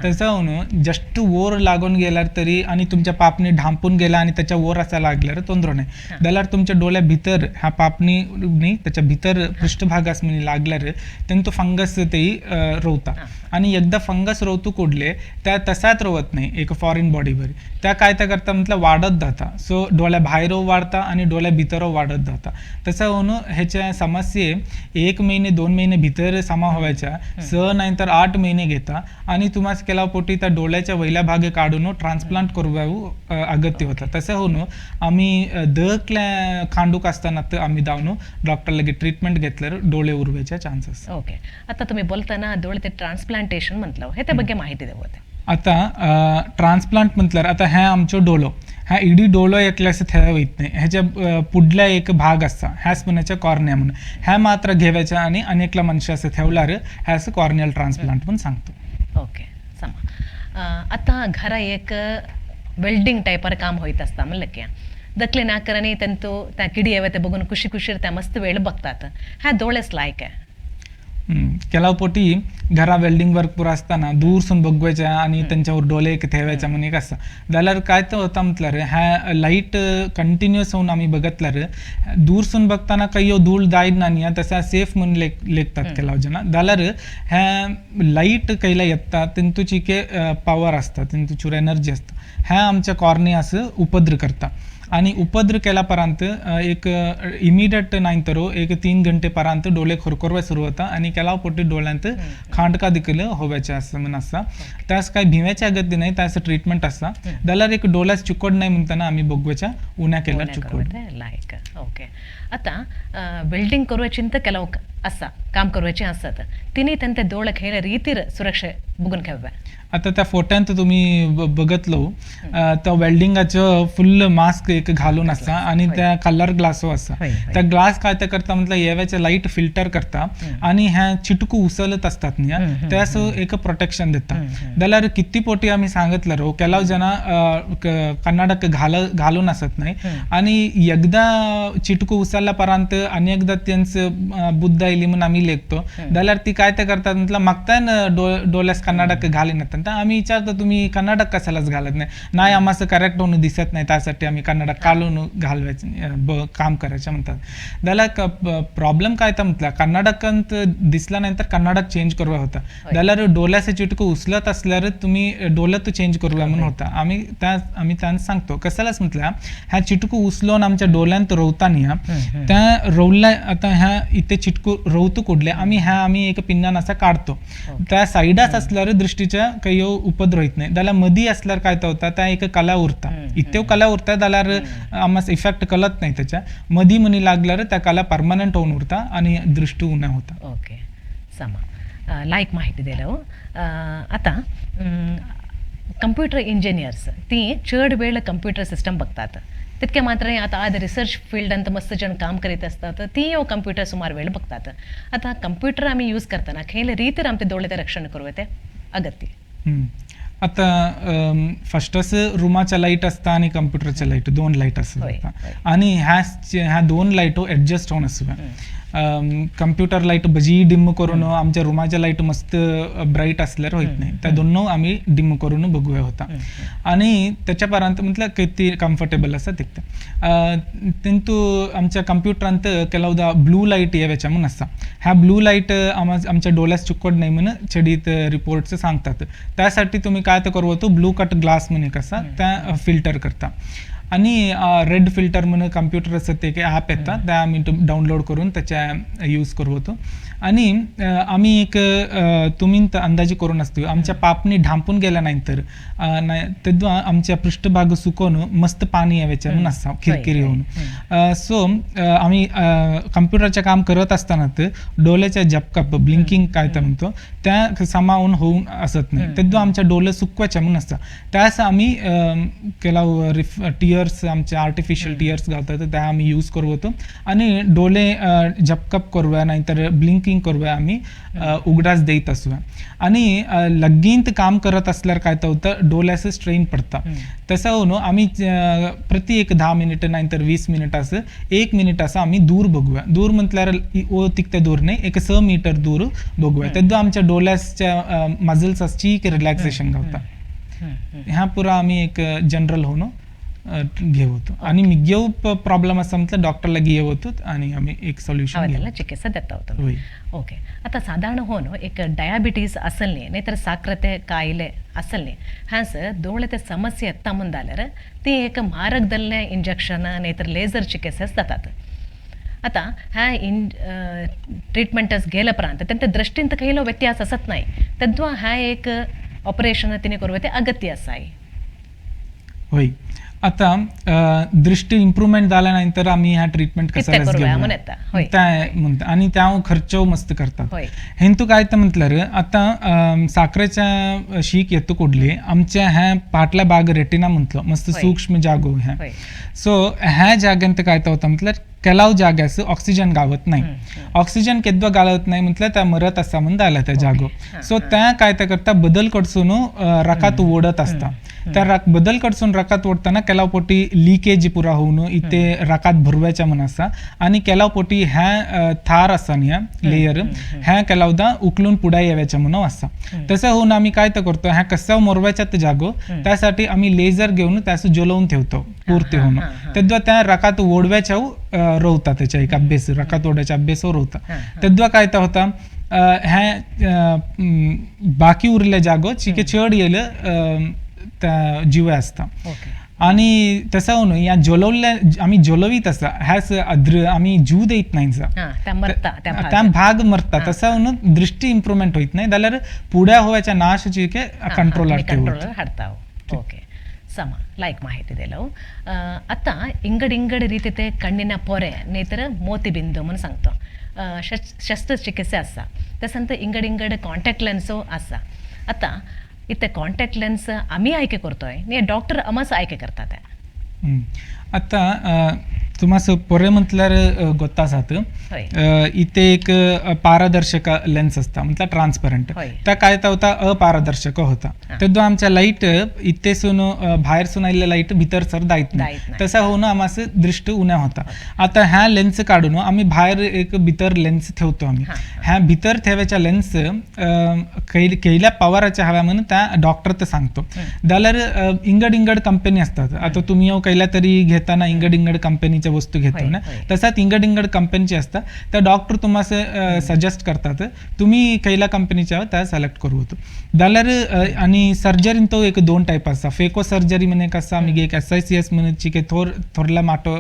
त्याचा होऊन जस्ट वर लागून गेल्यार तरी आणि तुमच्या पापणी ढांपून गेला आणि त्याच्या वर असा लागल्यार तोंदरो नाही, जाल्यार तुमच्या डोळ्या भितर ह्या पापणी न्ही त्याच्या भितर पृष्ठभागास म्हणी लागल्यार तेंतू फंगस तेही रोवता आणि एकदा फंगस रोवतू कोडले त्या तसाच रोवत नाही एक फॉरेन बॉडीवर, त्या काय त्या करता म्हटलं वाढत जाता. सो डोळ्या भायर वाढता आणि डोळ्या भितर वाढत जाता. तसं होऊन ह्याच्या समस्ये 1 महिने 2 महिने भितर समा व्हायच्या 6 नाही तर 8 महिने घेता आणि तुम्हाला केला पोटी त्या डोळ्याच्या वयल्या भागे काढून ट्रान्सप्लांट करू अगत्य होता. तसं होऊन आम्ही दकल्या खांडूक असताना आम्ही धावून डॉक्टर लगे ट्रीटमेंट घेतल्यावर डोळे उरवायच्या चान्सेस. ओके, आता तुम्ही बोलताना डोळे ते ट्रान्सप्लांटेशन म्हटलं, हे त्या ಬಗ್ಗೆ माहिती देऊ होते. आता ट्रान्सप्लांट म्हटल्यार आता ह्या आमचो डोलो, ह्या इडी डोळो एकल्यास थंय वयत नाही, ह्याच्या पुढल्या एक भाग आसा ह्याच म्हणाच्या कॉर्निया म्हणून, ह्या मात्र घेवायच्या आणि अनेकला मनशाचं ठेवल्यार ह्याच कॉर्नियल ट्रान्सप्लांट म्हणून सांगतो. ओके समा. आता घरा एक वेल्डिंग टायपार काम होयत आसता म्हणलं की दखले नाकरांनी तेंतू त्या किडी येवे बघून खुशी खुशीर त्या मस्त वेळ बघतात, ह्या दोळेच लायक आहे. ಕೆಲವು ಪೋಟಿ घरा वेल्डिंग वर्क पुरा असताना दूरसून बघवायच्या आणि त्यांच्यावर डोळे एक ठेवायच्या म्हणून एक असता जाल्यार काय तर होता म्हटल्यार ह्या लाईट कंटिन्युअस होऊन आम्ही बघतल्यार दूरसून बघताना काही धूळ जायत ना न्ही तसा सेफ म्हणून लेखतात ಕೆಲವು जण, जाल्यार ह्या लाईट कैला येता तेंतूची पावर असता, तेंतूचूर एनर्जी असता, ह्या आमच्या कॉर्नियास उपद्र करता आणि उपद्र केल्या परांत एक इमिडिएट नाही तर एक 3 घंटे परांत डोळे खोरखोरवा सुरू होता आणि केला पोटी डोळ्यांत खांडका देखील होव्याचे असं म्हण आसा. त्यास काय भिव्याचे अगत्य नाही, त्यास ट्रीटमेंट आसा. जाल्यार एक डोळ्यास चिकोड नाही म्हणताना आम्ही बघवाच्या उन्या केल्यार चिकोड लायक. ओके आता वेल्डिंग करूची तर ಕೆಲವು आसा काम करूचे आसत तिने त्यांचे डोळे खेळ रीतीर सुरक्षा बघून घेवे. आता त्या फोट्यांत तुम्ही बघतलो त्या वेल्डिंगाचो फुल मास्क एक घालून आसा आणि त्या कलर ग्लासो आसा, त्या ग्लास काय ते करता म्हटलं येव्याचे लाईट फिल्टर करता आणि ह्या चिटकू उसलत असतात न्ही त्यास एक प्रोटेक्शन देता. जाल्यार किती पोटी आम्ही सांगितलं रो ಕೆಲವು जण कन्नाडक घालून असत नाही आणि एकदा चिटकू उसलल्या परांत आणि एकदा त्यांचं बुद्ध आयली म्हणून आम्ही लेखतो, जाल्यार ती काय ते करतात म्हटलं मागताय डोळ्यास कन्नाडक घालीनात. आम्ही विचारतो तुम्ही कन्नाडक कशालाच घालत नाही, नाही आम्हाला करेक्ट होऊन दिसत नाही त्यासाठी आम्ही कन्नाडक काढून घालवायचं काम करायचं म्हणतात. जाल्यार प्रॉब्लेम काय तर म्हटलं कन्नाडकांत दिसला नाही तर कन्नाडक चेंज करूया होता, जाल्यार डोळ्याचे चिटकू उचलत असल्यार तुम्ही डोळ्यात चेंज करूया म्हणून होता. आम्ही त्यांना सांगतो कशालाच म्हटलं ह्या चिटकू उचलून आमच्या डोळ्यांत रोवता न्ही त्या रोवल्या आता ह्या इथे चिटकू रोवतो कुडले आम्ही ह्या आम्ही एक पिन्नान असा काढतो त्या साईडाच असल्यार दृष्टीच्या काही उपद्र होत नाही. जाल्यार मदी असल्यार काय होता त्या एक कला उरता, इतक्यो कला उरता जाल्यार आम्हाला इफेक्ट कळत नाही त्याच्या मदी मनी लागल्यार त्या कला परमनंट होऊन उरता आणि दृष्टी उणा होता. ओके समा लायक माहिती दिलं. आता कंप्युटर इंजिनियर्स ती चड वेळ कंप्युटर सिस्टम बघतात तितके मात्र आता आज रिसर्च फील्ड अंत मस्त जण काम करीत असतात ती कंप्युटर सुमार वेळ बघतात. आता कंप्युटर आम्ही यूज करताना खेळ रीतीर आमचे डोळे रक्षण करू ते अगत्य. आता फर्स्टच रुमाच्या लाईट असता आणि कंप्युटरच्या लाईट दोन लाईट असतात आणि ह्या दोन लाईटो ॲडजस्ट होऊन असतात. कंप्युटर लाईट भजी डिम करून आमच्या रुमाच्या लाईट मस्त ब्राईट असल्यार होत नाही, त्या दोन आम्ही डिम करून बघूया होता आणि त्याच्या परांत म्हटलं किती कम्फर्टेबल आसा तितकें. तेंतू आमच्या कंप्युटरांत ಕೆಲवदा ब्लू लाईट येव्याच्या म्हणून आसता, ह्या ब्लू लाईट आमच्या डोळ्यास चिकट नाही म्हणून चडीत रिपोर्ट्स सांगतात. त्यासाठी तुम्ही काय तर करू होतो ब्लू कट ग्लास म्हणून एक आसा त्या फिल्टर करता आणि रेड फिल्टर म्हणून कंप्युटर असं ते एक ॲप येतात त्या आम्ही डाउनलोड करून त्याच्या यूज करू होतो. आणि आम्ही एक तुम्ही अंदाजे करून असतो आमच्या पापणी ढांपून गेल्या नाही तर तेव्हा आमच्या पृष्ठभाग सुकवून मस्त पाणी यावायचं म्हणून असता खिरकिरी होऊन. सो आम्ही कंप्युटरचे काम करत असताना तर डोळ्याच्या झपकप ब्लिंकिंग काय तर म्हणतो त्या सामावून होऊन असत नाही, तेव्हा आमच्या डोळे सुकवायच्या म्हणून असतात. त्यास आम्ही केला टियर्स आमचे आर्टिफिशियल टियर्स घालतात त्या आम्ही यूज करू होतो आणि डोळे झपकप करूया नाहीतर ब्लिंकिंग करूया आम्ही उघडाच देत असूया. आणि लगींत काम करत असल्यावर काय तर होतं डोळ्याचं स्ट्रेन पडता, तसं होऊन आम्ही प्रति एक 10 मिनिट नाहीतर 20 मिनिट असं 1 मिनिट असं आम्ही दूर बघूया. दूर म्हटल्यावर ओ तिकते दूर नाही, एक 6 मीटर दूर बघूया, तेव्हा आमच्या डोळ्याच्या मजल्स असची एक रिलॅक्सेशन गावता. ह्या पुरा आम्ही एक जनरल होऊन घेऊ होतो आणि मी घेऊ प्रॉब्लेम असं म्हटलं डॉक्टरला घेऊ होतो आणि आम्ही एक सोल्युशन चिकित्सा देता होतो. ओके आता साधारण होऊन एक डायाबिटीज असेल नाही नाहीतर साखरते ಕಾಯಿಲೆ असेल नाही हाच डोळ्याचे समस्या येता म्हणल्यार ती एक मारक इंजेक्शन नाहीतर लेझर चिकित्सा जातात. आता ह्या इन ट्रीटमेंटस गेल्या उपरांत त्यांच्या दृष्टीन काही व्यत्यास असत नाही, तेव्हा ह्या एक ऑपरेशन तिने करू ते अगत्य आसा. होय आता दृष्टी इम्प्रूवमेंट जाल्या नंतर आमी ह्या ट्रीटमेंट कितें कसल्याच करूया घेवया म्हूण येता. हय. त्या म्हणटा आनी त्या खर्चो मस्त करतात. हय. हेंतू काय तर म्हटल्यार आता साखरेच्या शीक येतो कोडले आमच्या ह्या पाटल्या भाग रेटिना म्हटलो मस्त हय. सूक्ष्म जागो ह्या. हय. सो ह्या जाग्यांत काय तर होता म्हटल्यार केलाव जाग्यास ऑक्सिजन गावत नाही. ऑक्सिजन केद्दो गावत नाही म्हटल्यार त्या मरत आसा म्हूण जाल्या त्या जागो. सो त्या काय तर करता बदल कडसून रकात ओढत असता. त्या बदल कडसून रकात ओढताना केलाव पोटी लिकेज पुरा होऊन इथे रकात भरव्याच्या म्हण आसा आनी केलाव पोटी ह्या थार आसा न्ही ह्या लेयर ह्या केलावदा उकलून पुढे येव्याच्या म्हणून आसा. तसं होऊन आम्ही काय तर करतो ह्या कसाव मोरव्याच्या जागो त्यासाठी आम्ही लेझर घेऊन त्यास जलोवून ठेवतो पूर्ती होऊन. तेद्वा त्या रकात ओढव्याच्या रोवता त्याच्या एक अभ्यास रकात ओढ्याच्या अभ्यासावर रोवता. तेद्वा काय तर होता ह्या बाकी उरल्या जागो चिके चड येल त्या जीव असता. आणि तसं होऊन या जलवल्या आम्ही जलवीत आसा ह्याच आम्ही जीव देत नाही त्या भाग मरता. तसं होऊन दृष्टी इम्प्रूवमेंट होत नाही जाल्यार पुढ्या होव्याच्या नाश चिके कंट्रोल हाडता. ओके, ಸಮ ಲೈಕ್ ಮಾಹಿತಿ दिलो. आता इंगड इंगड रीते ते कण्णिना पोरे ನೇತರ ಮೋತಿ ಬಿಂದು म्हणून सांगतो शस्त्रचिकित्सा आसा. तसंत इंगड इंगड कॉन्टॅक्ट लेन्सो आसा. आता इथे कॉन्टॅक्ट लेन्स आम्ही आयके करतोय न्ही डॉक्टर अमस आयके करतात. आता तुम्हाला पोरे म्हटल्यार गोत्ता आसात इथे एक पारदर्शक लेन्स असता म्हटल्यार ट्रान्सपरंट. त्या काय होता अपारदर्शक होता. तेद्दो आमच्या लाईट इथेसून भायरसून आयिल्ले लाईट भितर सर जायत नाही. तसं होऊन आमचं दृष्टी उण्या होता. आता ह्या लेन्स काढून आम्ही भायर एक भितर लेन्स ठेवतो आम्ही. ह्या भितर ठेवायच्या लेन्स केल्या पवाराच्या हव्या म्हणून त्या डॉक्टर ते सांगतो. जाल्यार इंगड इंगड कंपनी असतात. आता तुम्ही कैला तरी घेताना इंगड इंगड कंपनीच्या वस्तू घेतो ना, तसाच इंगड इंगड कंपनीची असतात. त्या डॉक्टर तुम्हाला सजेस्ट करतात तुम्ही कैला कंपनीच्या त्या सिलेक्ट करू होतो. जाल्यार आणि सर्जरीन तो एक दोन टायप आसा. फेको सर्जरी म्हण एक आसा, मागीर एक SICS म्हण चिके थोरला माटो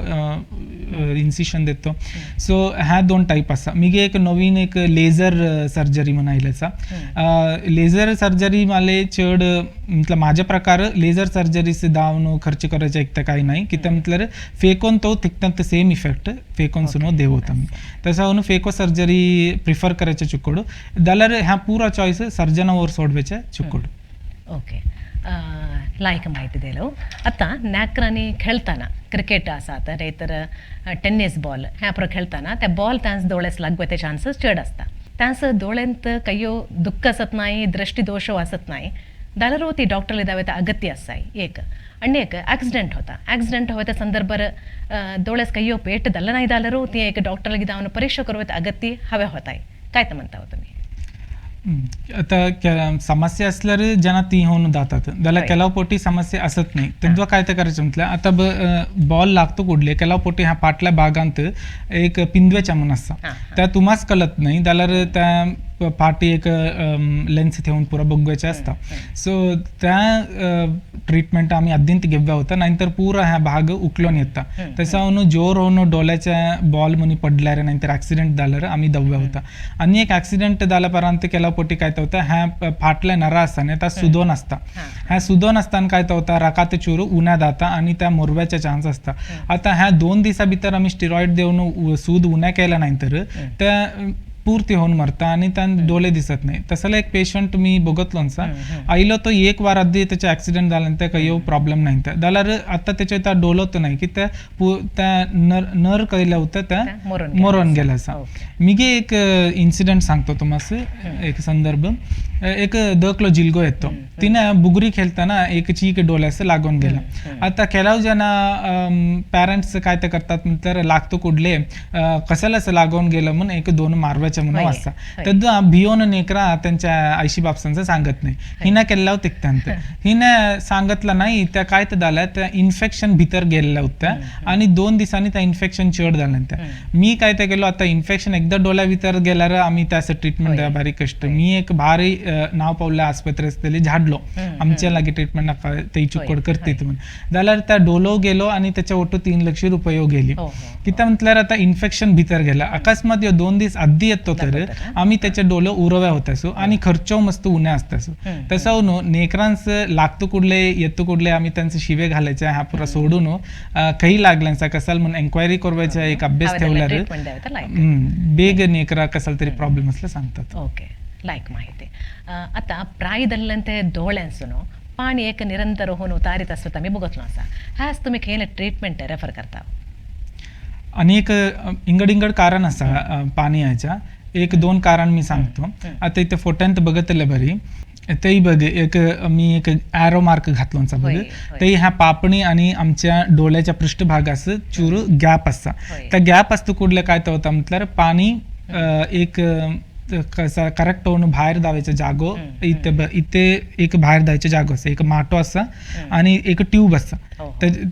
इन्सिशन देतो. सो ह्या दोन टायप आसा. मागीर एक नवीन एक लेझर सर्जरी म्हण आयिल्ले आसा. लेझर सर्जरी माले चड म्हटल्यार म्हाज्या प्रकार लेझर सर्जरी दावन खर्च करायचे एक तर काही नाही. कित्याक म्हटल्यार फेकोन तो तिकतात सेम इफेक्ट फेकोन सुनो देवत आमी. तसं होऊन फेको सर्जरी प्रिफर करायचे चुकोड. जाल्यार ह्या पुरा चॉयस सर्जना वर सोडवेचे चुकोड. ओके, लायक माहिती दिलो. आता नॅकरांनी खेळताना क्रिकेट आसा तर टेन्निस बॉल ह्या पुरो खेळताना त्या बॉल तांस दोळ्यास लागवे ते चान्सेस चड आसता. तांस दोळ्यांत कयो दुःख आसत नाही, दृष्टी दोष आसत नाही जाल्यार ती डॉक्टरले दावे अगत्य आसाय एक. आणि एक ॲक्सिडेंट होता. ॲक्सिडेंट होता संदर्भार दोळ्यास कयो पेट दल्ल नाही जाल्यार ती एक डॉक्टरले दावन परीक्षा करवे अगत्य हवे होताय. काय तर म्हणता तुम्ही? आता समस्या असल्यार जना ती होऊन जातात. जाल्यार केलाव पोटी समस्या असत नाही तेव्हा काय तर करायचं म्हटलं आता बॉल लागतो कुडले केलाव पोटी ह्या पाटल्या भागांत एक पिंदव्याच्या म्हण आसा त्या तुम्हाच कळत नाही जाल्यार त्या फाटी एक लेन्स ठेवून पुरा बघवायचे असता. सो त्या ट्रीटमेंट आम्ही अद्यंत घेव्या होता नाहीतर पुरा ह्या भाग उकलून येता. तसं होऊन जोर होऊन डोळ्याच्या बॉल म्हणी पडल्यार नाहीतर ॲक्सिडेंट जाल्यार आम्ही दव्या होता. आणि एक ॲक्सिडेंट जाल्या परांत केला पोटी काय होता ह्या फाटल्या नरा आसता न्ही त्या सुदोन आसता. ह्या सुदोन आसताना काय होता रकात चूर उन्या जाता आणि त्या मोरव्याचे चान्स असता. आता ह्या 2 दिसा भितर आम्ही स्टिरॉइड देऊन सूद उन्या केला नाहीतर त्या पूर्ती होऊन मरता आणि त्या डोळे दिसत नाही. तसला एक पेशंट मी बघतलो सा आयलो तो एक वार आधी त्याचा ॲक्सिडेंट झाला त्या काही प्रॉब्लेम नाही जाल्यार आता त्याच्या त्या डोलत नाही की त्या त्या नर कैल्या होत्या त्या मरून गेला असा. मिगे एक इन्सिडंट सांगतो तुम्हाला एक संदर्भ. एक दकलो जिलगो येतो तिने बुगरी खेळताना एक चीक डोळ्यास लागून गेला. आता केलाव जना पॅरेंट्स काय ते करतात म्हटल्यार लागतो कुडले कशालाच लागून गेलं म्हणून एक दोन मारव्याच्या म्हणून वाजता तेन्ना भियोन नेकरा त्यांच्या आयशी बापसांचं सांगत नाही. हिना केल्ला तिकतांत हिने सांगितलं नाही त्या काय तर झालं त्या इन्फेक्शन भितर गेलेल्या होत्या आणि 2 दिवसांनी त्या इन्फेक्शन चड झालं. त्या मी काय ते केलो आता इन्फेक्शन एकदा डोळ्या भितर गेल्यार आम्ही त्याचं ट्रीटमेंट द्या भारी कष्ट. मी एक भारी नाव पावल्या आस्पत्रे झाडलो आमच्या लागी ट्रीटमेंट नाका ते चुकड करते म्हणून जाल्यार त्या डोलो गेलो आणि त्याच्या ओटो 3 लक्ष रुपये गेली. कित्याक म्हटल्यार आता इन्फेक्शन भितर गेला अकस्मात ह्यो 2 दीस आदी येतो तर आम्ही त्याच्या डोलं उरव्या होतासो आणि खर्च मस्त उन्या असतासो. तसं नो नेकरांस लागतो कुठले येतो कुठले आम्ही त्यांचे शिवे घालायचे हा पुरा सोडून काही लागल्यांचा कसाल म्हणून एन्क्वायरी करवायचा एक अभ्यास ठेवला बेग नेकरा कसाल तरी प्रॉब्लेम असला सांगतात. ओके, लायक माहिती. आता प्रायदल्लंते दोळ्यांसुनो पाणी एक निरंतर होऊन उतारीत असतो आम्ही बघतलो असा, ह्याच तुम्ही खंयले ट्रीटमेंट रेफर करता? अनेक इंगड इंगड कारण असा पाणी यायच्या, एक दोन कारण मी सांगतो. आता इथे फोट्यांत बघतले बरी तेही बघ, एक मी एक ॲरो मार्क घातलो बघ, तेही ह्या पापणी आणि आमच्या डोळ्याच्या पृष्ठभागास चूर गॅप असता. त्या गॅप असतो कुठलं काय तर होता म्हटल्यार पाणी एक कसा करेक्ट होऊन बाहेर धावायचा जागो, इथे इथे एक बाहेर धावायचा जागो असता, एक माटो असता आणि एक ट्यूब असता,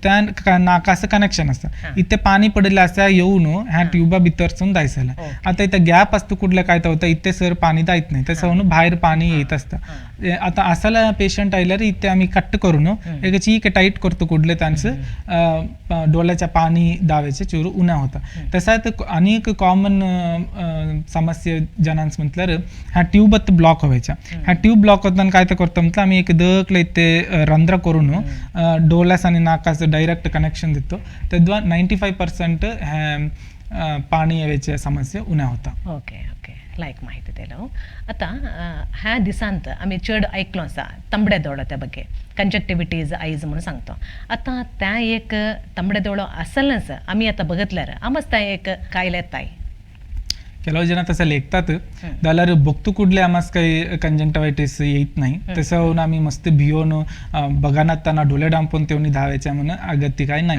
त्या नाकाचं कनेक्शन असतं. इथे पाणी पडलं असं येऊन ह्या ट्यूबा भितरसून जायचं. आता इथे गॅप असतो कुठलं काय तर होतं, इथे सर पाणी जायत नाही, तसं म्हणून बाहेर पाणी येत असतं. आता असाला पेशंट आयल्यार इथे आम्ही कट करून एक चीक टाईट करतो कुठले त्यांचं डोळ्याच्या पाणी दाव्याचे चूर उन्हा होता. तसाच अनेक कॉमन समस्या जणांस म्हटल्यार ह्या ट्यूब ब्लॉक व्हायच्या. ह्या ट्यूब ब्लॉक होताना काय तर करतो म्हटलं आम्ही एक दकले इथे रंध्र करून डोळ्यास आणि नाकाचं डायरेक्ट कनेक्शन देतो, तद्वा 95% ह्या पाणी येवायच्या समस्या उन्हा होता. ओके ओके, लायक माहिती दिलो. आता ह्या दिसांत आमी चड आयकलो आसा तांबड्या दोळो त्या ಬಗ್ಗೆ कंजक्टिविटीज आयज म्हणून सांगतो. आता त्या एक तांबड्या दोळो आसलच आमी आतां बघितल्यार आमच त्या एक कायले येताय. ಕೆಲವು जण तसं लेखतात जाल्यार बघतो कुठले आम्हास काही कंजंक्टिव्हायटिस येत नाही, तसं होऊन आम्ही मस्त भियोन बघानात डोळे डांपून तेवणी धावायचे म्हणून अगत्य काय नाही.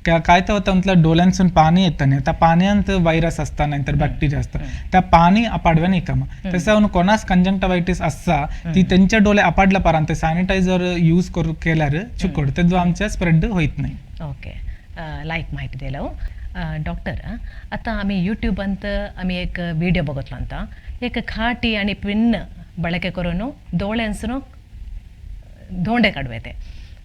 काय तर होतं म्हटलं डोळ्यांसून पाणी येतं नाही, त्या पाण्यात व्हायरस असता नाहीतर बॅक्टेरिया असतात, त्या पाणी अपाडव्या नाही कामा. तसं होऊन कोणास कंजंक्टिव्हायटिस असता ती त्यांच्या डोळे अपाडल्या पर्यंत सॅनिटायझर यूज करू केल्यार चुकोड तेद्वा आमच्या स्प्रेड होईत नाही. ओके, लायक माहिती दिलो डॉक्टर. आता आम्ही यूट्यूबांत आम्ही एक व्हिडिओ बघितलो अंत, एक खाटी आणि पिन्न ಬಳಕೆ करून दोळ्यांसून धोंडे काढवेते.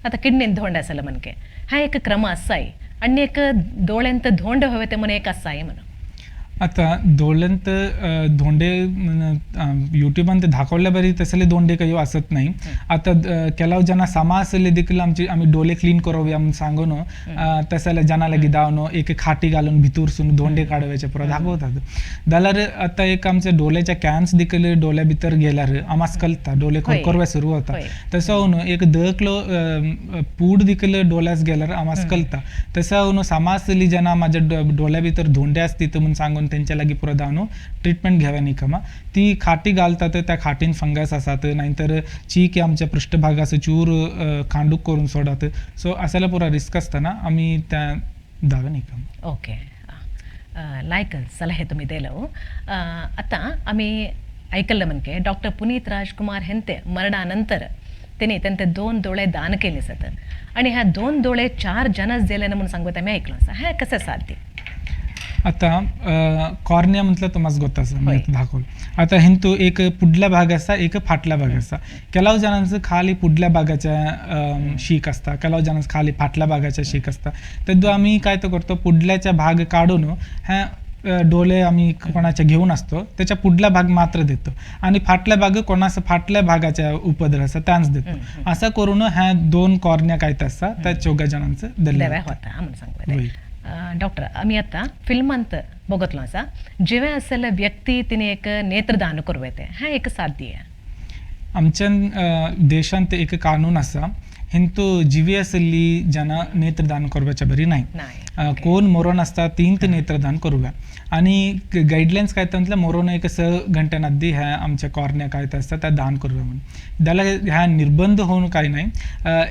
आता किडनीन धोंडे असेल मनके हा एक क्रम असाय आणि एक दोळ्यांत धोंडे हवे म्हणून एक असाय म्हणून. आता डोळ्यांत धोंडे यूट्यूबांत दाखवल्या बरी तसले धोंडे काही असत नाही. आता ಕೆಲವು ಜನ ಸಮ असले देखील आमची आम्ही डोळे क्लीन करूया म्हणून सांगून तसले जनाला गिदावन एक खाटी घालून भितूरसून धोंडे काढवायचे पुरा दाखवतात. जाल्यार आता एक आमच्या डोळ्याच्या कॅन्स देखील डोळ्या भितर गेल्यार आमास कळता डोळे खरखरवे सुरू होता. तसं होऊन एक दकलो पूड देखील डोळ्यास गेल्यार आमास कळता. तसं होऊन समा असली जना माझ्या डोळ्या भितर धोंडे असतील म्हणून सांगून त्यांच्या लागी पुरा धावन ट्रीटमेंट घ्याव्या नाही कमा. ती खाटी घालतात त्या खाटीन फंगस असतात नाहीतर चीक आमच्या पृष्ठभागाचं चूर खांडूक करून सोडतात, सो असायला पुरा रिस्क असताना आम्ही त्या धाव्या नाही कमा. ओके, लायक सलहे तुम्ही दिलो. आता आम्ही ऐकलं म्हणजे डॉक्टर पुनीत राजकुमार हेंते मरणानंतर त्यांनी त्यांचे 2 डोळे दान केले जात आणि ह्या 2 डोळे 4 जनच दिले म्हणून सांगत आम्ही ऐकलं आसा, ह्या कसं साध्य? आता कॉर्निया म्हटलं तुम्हाला गोत आसा मी दाखवलं. आता हिंतू एक पुढल्या भाग असा एक फाटल्या भाग असा. ಕೆಲವು जणांचं खाली पुढल्या भागाच्या शीक असता, ಕೆಲವು जणांचं खाली फाटल्या भागाच्या शीक असता. तेद्वा आम्ही काय तर करतो पुढल्याच्या भाग काढून ह्या डोळे आम्ही कोणाच्या घेऊन असतो त्याच्या पुढला भाग मात्र देतो आणि फाटल्या भाग कोणाचं फाटल्या भागाच्या उपद्र असा त्यांच देतो. असं करून ह्या 2 कॉर्निया काय असता त्या चौघा जणांचं दिल्या होता म्हणून सांगतो. डॉक्टर आम्ही आता फिल्मांत बघितलो आसा जिवे असले व्यक्ती तिने एक नेत्रदान करू येते, हा एक साध्य आहे. आमच्या देशांत एक कानून आसा हिंतू जिवी असली जना नेत्रदान करपाच्या बरी नाही, कोण मरोन असता तीन नेत्रदान करूया. आणि गाईडलाईन्स काय तर म्हटलं मरोन एक 6 घंट्यानंतर ह्या आमच्या कॉर्निया काय तर असतात त्या दान करूया म्हणून. त्याला ह्या निर्बंध होऊन काही नाही.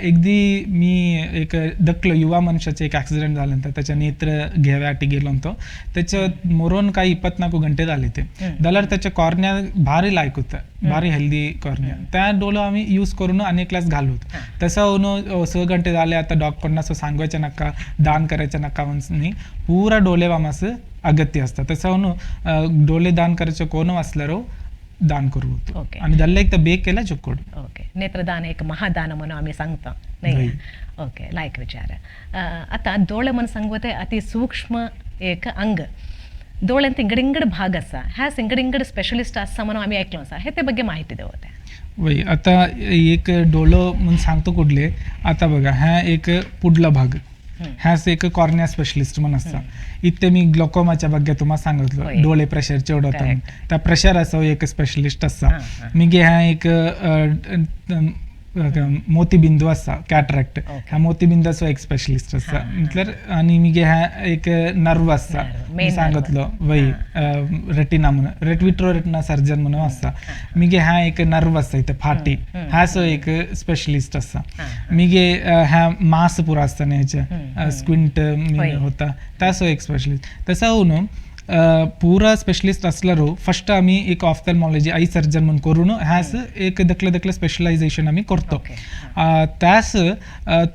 एकदी मी एक दखलं युवा मनुष्याचे एक ॲक्सिडेंट झाल्यानंतर त्याच्या नेत्र घ्याव्यासाठी गेलो होतो, त्याच्या मरोन काही 24 घंटे झाले ते जाल्यार त्याच्या कॉर्निया भारी लायक होतं, भारी हेल्दी कॉर्निया, त्या डोलो आम्ही यूज करून अनेक क्लास घालवत. तसं होऊन 6 घंटे झाले आता डॉक्टरांना असं सांगायचं नका दान करायचं नका म्हणून नाही, पुरा डोले आम्हाला अगत्य असतात. तसं होऊन डोले दान करायचं कोण असल्यावर दान करू होतो आणि त्याला एक तर बेग केला चुकोड. ओके, नेत्रदान एक महादान म्हणून आम्ही सांगतो नाही. ओके, लायक विचार. आता डोळे म्हणून सांगते अति सूक्ष्म एक अंग. दोळ्यांत इंगड इंगड भाग आसा, ह्या इंगड इंगड स्पेशलिस्ट आसा म्हणून आमी ऐकलो आसा, हे ते ಬಗ್ಗೆ माहिती देवते. वय, आता एक डोलो म्हणून सांगतो कुठले. आता बघा, ह्या एक पुढला भाग ह्याच एक कॉर्निया स्पेशलिस्ट म्हणून आसा. इथे मी ग्लोकोमाच्या ಬಗ್ಗೆ तुम्हाला सांगितलं, डोळे प्रेशर चड होता, त्या प्रेशराचो एक स्पेशलिस्ट आसा. मागीर ह्या एक मोतीबिंदू आसा, कॅटरॅक्ट, ह्या मोतीबिंदूचो एक स्पेशलिस्ट आसा म्हटल्यार. आनी मागीर ह्या एक नर्व आसा, मी सांगितलो वय रेटिना म्हणून, रेटविट्रो रेटिना सर्जन म्हणून आसा. मागीर ह्या एक नर्व आसा इथे फाटी, ह्याचो एक स्पेशलिस्ट आसा. मागीर ह्या मास पुरो आसता न्ही हेचे स्क्विंट होता, त्याचो एक स्पेशलिस्ट. तसो न्हू पूरा स्पेशलिस्ट असल्यार फर्स्ट आमी एक ऑफ्थल्मॉलॉजी I surgeon म्हणून करून ह्यास एक दकले दकले स्पेशलायझेशन आमी करतो. त्यास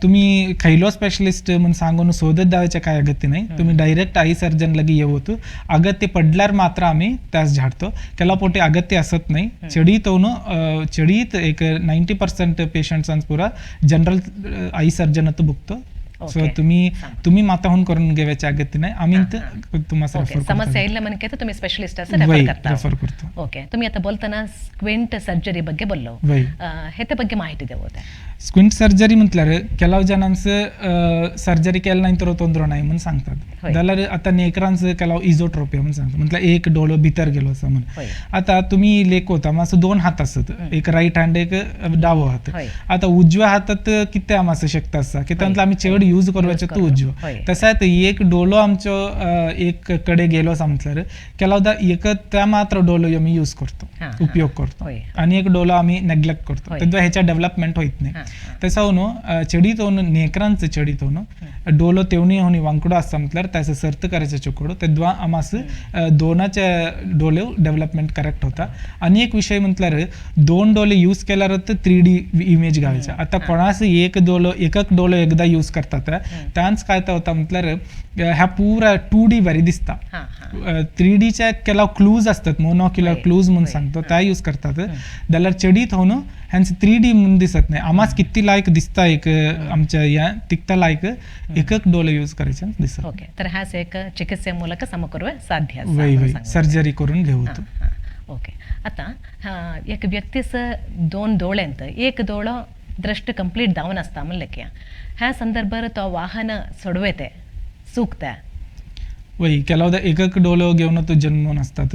तुम्ही खयलो स्पेशलिस्ट म्हणून सांगून सोदत धावायचे काय अगत्य नाही, तुम्ही डायरेक्ट I surgeon लगी येवत. अगत्य पडल्यार मात्र आमी त्यास झाडतो, केला पोटी अगत्य असत नाही. चडीत चडीत एक 90% पेशंट्सांच पुरा जनरल I surgeon बघतो. सो तुम्ही तुम्ही माताहून करून घेवायचे अगत्य नाही, आम्ही तुम्हाला रेफर करतो. समस्या ಇಲ್ಲ ಮನಕ್ಕೆ तुम्ही स्पेशलिस्ट असं रेफर करता. रेफर करतो. ओके, तुम्ही आता बोलताना स्क्विंट सर्जरी ಬಗ್ಗೆ बोललो, हेते ಬಗ್ಗೆ माहिती देवते. स्क्विंट सर्जरी म्हटल्यार ಕೆಲವು जणांचं सर्जरी केल्या नंतर ತೊಂದರೆ नाही म्हणून सांगतात, जाल्यार आता नेकरांचं ಕೆಲವು इझोट्रोपिया म्हणून सांगतात, म्हटल्यार एक डोळो भितर गेलो असं म्हणून. आता तुम्ही लेखोता मातसो दोन हात असत, एक राईट हँड एक डावो हात. आता उजव्या हातात कितें आम शक्त आसा कित्याक म्हटल्यार आमी चड यूज करपाचें तो उजवो. तशेंच एक डोलो आमचो एक कडेन गेलो आसा म्हटल्यार ಕೆಲवदा एक त्या मात्र डोलो आमी यूज करतो, उपयोग करतो, आनी एक डोलो आमी नेग्लेक्ट करतो, तेन्ना हेच्या डेव्हलपमेंट होत नाही. तसं न्हू चडीत नेकरांचं चडीत डोलो तेवणी होनी वांकडो आसता म्हटल्यार त्याचं सर्त करायचं चुकडो, तेव्हा आमास दोनाच्या डोले डेव्हलपमेंट करेक्ट होता. आणि एक विषय म्हटल्यार दोन डोले यूज केल्यार 3D image गावायचा. आता कोणास एक डोलो एकक डोलो एकदा यूज करतात त्यांच काय होता म्हटल्यार ह्या पुरा 2D बरी दिसता, 3Dच्या केला क्लूज असतात, मोनोक्युलर क्लूज म्हणून सांगतो त्या यूज करतात, जाल्यार चडीत होऊन ह्यांचं 3D म्हणून दिसत नाही. आमास किती लायक दिसता एक आमच्या या तिकता लायक एकक डोळे यूज करायचे दिसत. ओके, तर ह्याच एक चिकित्से ಮೂಲಕ समकರುವ साध्य. वय वय, सर्जरी करून घेऊ. ओके, आता एक व्यक्तीस दोन डोळ्यांत एक डोळो दृष्टी कंप्लीट डाऊन असता म्हणलं की ह्या संदर्भात तो वाहन सोडवेते चुकता. वय, ಕೆಲवदा एकक डोलो घेवन तो जन्मून असतात,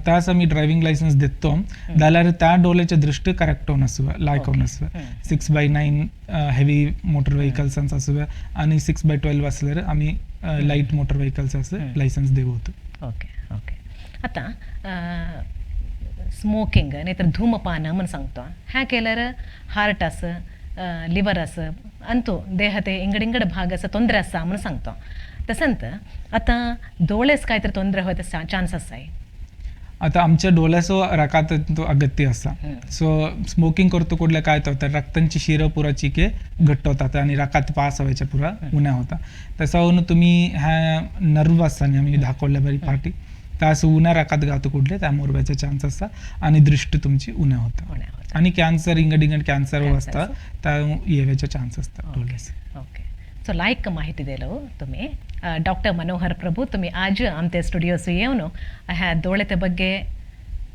त्यास आमी ड्रायव्हिंग लायसन्स देतो जाल्यार त्या डोल्याचे दृष्टी करेक्ट होऊन आसूं, लायक होऊन आसूं. 6/9 हेवी मोटर व्हेकल्सांच आसूं आनी 6/12 असल्यार आमी लायट मोटर व्हेकल्स लायसन्स देवत. ओके ओके, आता स्मोकिंग नाहीतर धूमपान म्हणून सांगतो, ह्या केल्यार हार्ट आस लिव्हर आस अंतू देहते इंगड इंगड भाग आसा ತೊಂದರೆ आसा म्हणून सांगतो. तसंत आता डोळेस काहीतरी ತೊಂದರೆ होत चान्स आसाय. आता आमच्या डोळ्याचो रकात तो अगत्य आसा. सो स्मोकिंग करतो कुठल्या काय होता रक्तांची शिरं पुरा चिके घट्ट होतात आणि रकात पास व्हायच्या पुरा उण्या होता. तसं तुम्ही ह्या नर्व आसा न्ही आमी दाखवल्या बरी फाटी त्यास उण्या रकात गावतो कुठले त्या मोरव्याचे चान्स आसा आणि दृष्टी तुमची उण्या होता आणि कॅन्सर इंगड इंगड कॅन्सर असता त्या येव्याचे चान्स असता डोळ्याचे. ओके, सो लायक माहिती दिलो तुम्ही डॉक्टर मनोहर प्रभू. तुम्ही आज आमचे स्टुडिओस येवन ह्या दोळ्याच्या ಬಗ್ಗೆ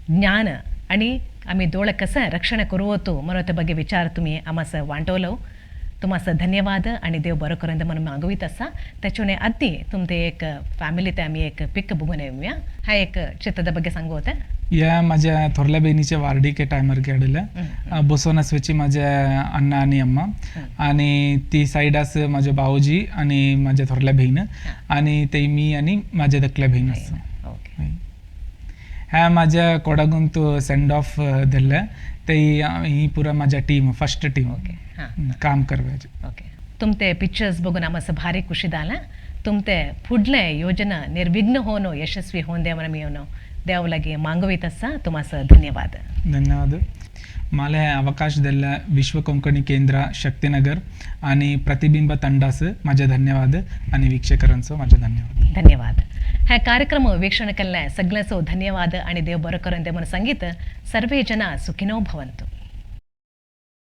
ज्ञान आणि आम्ही दोळे कसं रक्षण करू म्हणून त्या ಬಗ್ಗೆ विचार तुम्ही आमास वांटवलो, तुम्हाला धन्यवाद आणि देव बरो करून म्हणून मागवीत आसा. त्याच्याने आधी तुमचे एक फॅमिली ते आम्ही एक पिक बघून येऊया. हा एक चित्राच्या ಬಗ್ಗೆ सांगू होते. या माझ्या थोरल्या बहिणीच्या वार्डीके टायमर केलेलं बसवून असवायची माझ्या अण्णा आणि अम्मा, आणि ती साईडास माझ्या भाऊजी आणि माझ्या थोरल्या बहीण आणि ते मी आणि माझ्या धाकल्या बहीण असं. ह्या माझ्या कोडागून तो सेंड ऑफ दिलं ते ही पुरा माझ्या टीम फर्स्ट टीम काम करवायचे. ओके, तुमते पिक्चर्स बघून आम्हाला भारी खुशी झाला. तुमते फुडले योजना निर्विघ्न होऊन यशस्वी होऊन देव मी देव लागी मागवीत आसा. तुम्हाला धन्यवाद. धन्यवाद. मला हे अवकाश दिला विश्व कोंकणी केंद्र शक्तीनगर आणि प्रतिबिंब ತಂಡಾस माझे धन्यवाद आणि वीक्षकरांचो माझे धन्यवाद. धन्यवाद. ह्या कार्यक्रम वीक्षण केल्ले सगळ्यांचो धन्यवाद आणि देव बरो करून दे म्हणून सांगीत सर्वे जना सुखिनो भवन्तु.